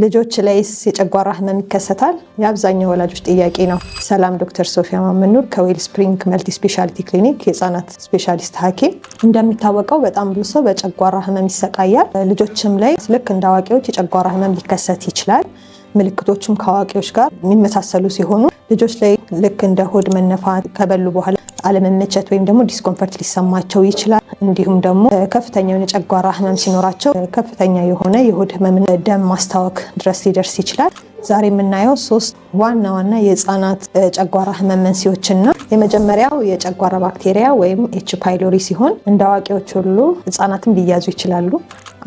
ልጆች ላይስ የጨጓራ ህመም ይከሰታል? የአብዛኛው ወላጆች ጥያቄ ነው። ሰላም፣ ዶክተር ሶፊያ ማመኑር ከ Wellspring Multi Specialty Clinic የህፃናት ስፔሻሊስት ሐኪም። እንደሚታወቀው በጣም ብዙ ሰው በጨጓራ ህመም ይሰቃያል። ልጆችም ላይ ልክ እንደ አዋቂዎች የጨጓራ ህመም ሊከሰት ይችላል። ምልክቶቹም ከአዋቂዎች ጋር የሚመሳሰሉ ሲሆኑ ልጆች ላይ ልክ እንደ ሆድ መነፋት፣ ከበሉ በኋላ አለመመቸት ወይም ደግሞ discomfort ሊሰማቸው ይችላል። እንዲሁም ደግሞ ከፍተኛ የሆነ ጨጓራ ህመም ሲኖራቸው ከፍተኛ የሆነ የሆድ ህመም፣ ደም ማስታወክ ድረስ ሊደርስ ይችላል። ዛሬ የምናየው ሶስት ዋና ዋና የህፃናት ጨጓራ ህመም መንስኤዎችን ነው። የመጀመሪያው የጨጓራ ባክቴሪያ ወይም H. pylori ሲሆን እንደ አዋቂዎች ሁሉ ህፃናትም ሊያዙ ይችላሉ።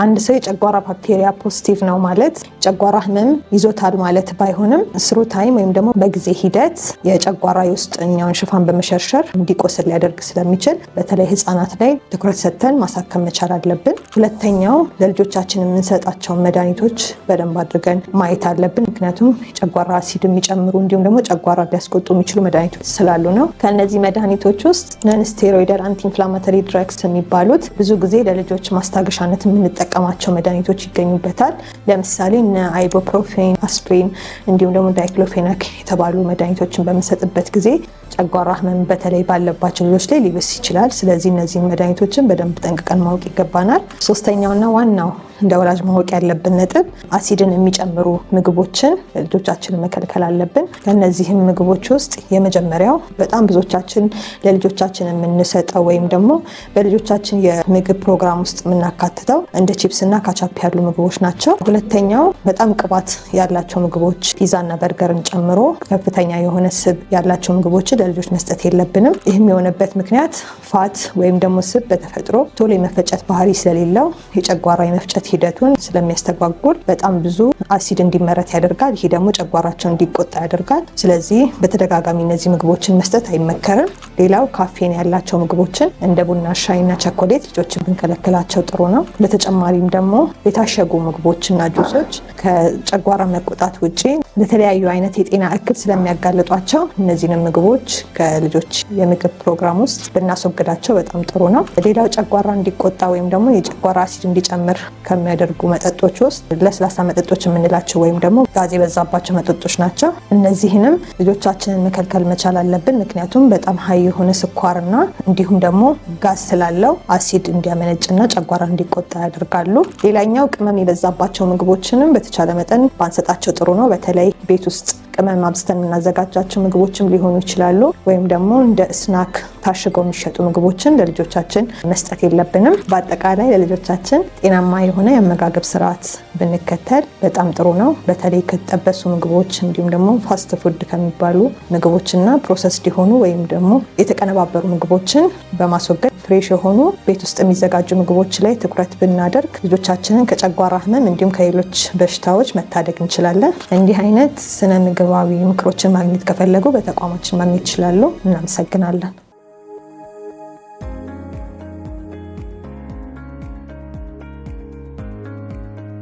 አንድ ሰው የጨጓራ ባክቴሪያ positive ነው ማለት ጨጓራ ህመም ይዞታል ማለት ባይሆንም through time ወይም ደግሞ በጊዜ ሂደት የጨጓራ የውስጠኛውን ሽፋን በመሸርሸር እንዲቆስል ሊያደርግ ስለሚችል በተለይ ህፃናት ላይ ትኩረት ሰጥተን ማሳከም መቻል አለብን። ሁለተኛው ለልጆቻችን የምንሰጣቸውን መድኃኒቶች በደንብ አድርገን ማየት አለብን። ምክንያቱም የጨጓራ አሲድ የሚጨምሩ እንዲሁም ደግሞ ጨጓራ ሊያስቆጡ የሚችሉ መድኃኒቶች ስላሉ ነው። ከእነዚህ መድኃኒቶች ውስጥ non-steroidal anti-inflammatory drugs የሚባሉት ብዙ ጊዜ ለልጆች ማስታገሻነት የምንጠቀማቸው መድኃኒቶች ይገኙበታል። ለምሳሌ እነ ibuprofen፣ አስፕሪን እንዲሁም ደግሞ diclofenac የተባሉ መድኃኒቶችን በምንሰጥበት ጊዜ ጨጓራ ህመም በተለይ ባለባቸው ልጆች ላይ ሊብስ ይችላል። ስለዚህ እነዚህን መድኃኒቶችን በደንብ ጠንቅቀን ማወቅ ይገባናል። ሶስተኛውና ዋናው እንደ ወላጅ ማወቅ ያለብን ነጥብ አሲድን የሚጨምሩ ምግቦችን ለልጆቻችን መከልከል አለብን። ከእነዚህም ምግቦች ውስጥ የመጀመሪያው በጣም ብዙዎቻችን ለልጆቻችን የምንሰጠው ወይም ደግሞ በልጆቻችን የምግብ ፕሮግራም ውስጥ የምናካትተው እንደ ቺፕስ እና ካቻፕ ያሉ ምግቦች ናቸው። ሁለተኛው በጣም ቅባት ያላቸው ምግቦች፣ ፒዛና በርገርን ጨምሮ ከፍተኛ የሆነ ስብ ያላቸው ምግቦችን ለልጆች መስጠት የለብንም። ይህም የሆነበት ምክንያት fat ወይም ደግሞ ስብ በተፈጥሮ ቶሎ የመፈጨት ባህሪ ስለሌለው የጨጓራ የመፍጨት ሂደቱን ስለሚያስተጓጉል በጣም ብዙ አሲድ እንዲመረት ያደርጋል። ይሄ ደግሞ ጨጓራቸው እንዲቆጣ ያደርጋል። ስለዚህ በተደጋጋሚ እነዚህ ምግቦችን መስጠት አይመከርም። ሌላው ካፌን ያላቸው ምግቦችን እንደ ቡና፣ ሻይና ቸኮሌት ልጆችን ብንከለክላቸው ጥሩ ነው። በተጨማሪም ደግሞ የታሸጉ ምግቦችና ጁሶች ከጨጓራ መቆጣት ውጪ ለተለያዩ አይነት የጤና እክል ስለሚያጋልጧቸው እነዚህንም ምግቦች ከልጆች የምግብ ፕሮግራም ውስጥ ብናስወግዳቸው በጣም ጥሩ ነው። ሌላው ጨጓራ እንዲቆጣ ወይም ደግሞ የጨጓራ አሲድ እንዲጨምር ከሚያደርጉ መጠጦች ውስጥ ለስላሳ መጠጦች የምንላቸው ወይም ደግሞ ጋዝ የበዛባቸው መጠጦች ናቸው። እነዚህንም ልጆቻችንን መከልከል መቻል አለብን። ምክንያቱም በጣም high የሆነ ስኳርና እንዲሁም ደግሞ ጋዝ ስላለው አሲድ እንዲያመነጭና ጨጓራ እንዲቆጣ ያደርጋሉ። ሌላኛው ቅመም የበዛባቸው ምግቦችንም በተቻለ መጠን ባንሰጣቸው ጥሩ ነው። በተለይ ቤት ውስጥ ቅመም አብዝተን የምናዘጋጃቸው ምግቦችም ሊሆኑ ይችላሉ። ወይም ደግሞ እንደ snack ታሽገው የሚሸጡ ምግቦችን ለልጆቻችን መስጠት የለብንም። በአጠቃላይ ለልጆቻችን ጤናማ የሆነ የአመጋገብ ስርዓት ብንከተል በጣም ጥሩ ነው። በተለይ ከተጠበሱ ምግቦች እንዲሁም ደግሞ fast food ከሚባሉ ምግቦችና processed የሆኑ ወይም ደግሞ የተቀነባበሩ ምግቦችን በማስወገድ fresh የሆኑ ቤት ውስጥ የሚዘጋጁ ምግቦች ላይ ትኩረት ብናደርግ ልጆቻችንን ከጨጓራ ህመም እንዲሁም ከሌሎች በሽታዎች መታደግ እንችላለን። እንዲህ አይነት ስነ ምግባዊ ምክሮችን ማግኘት ከፈለጉ በተቋማችን ማግኘት ይችላሉ። እናመሰግናለን።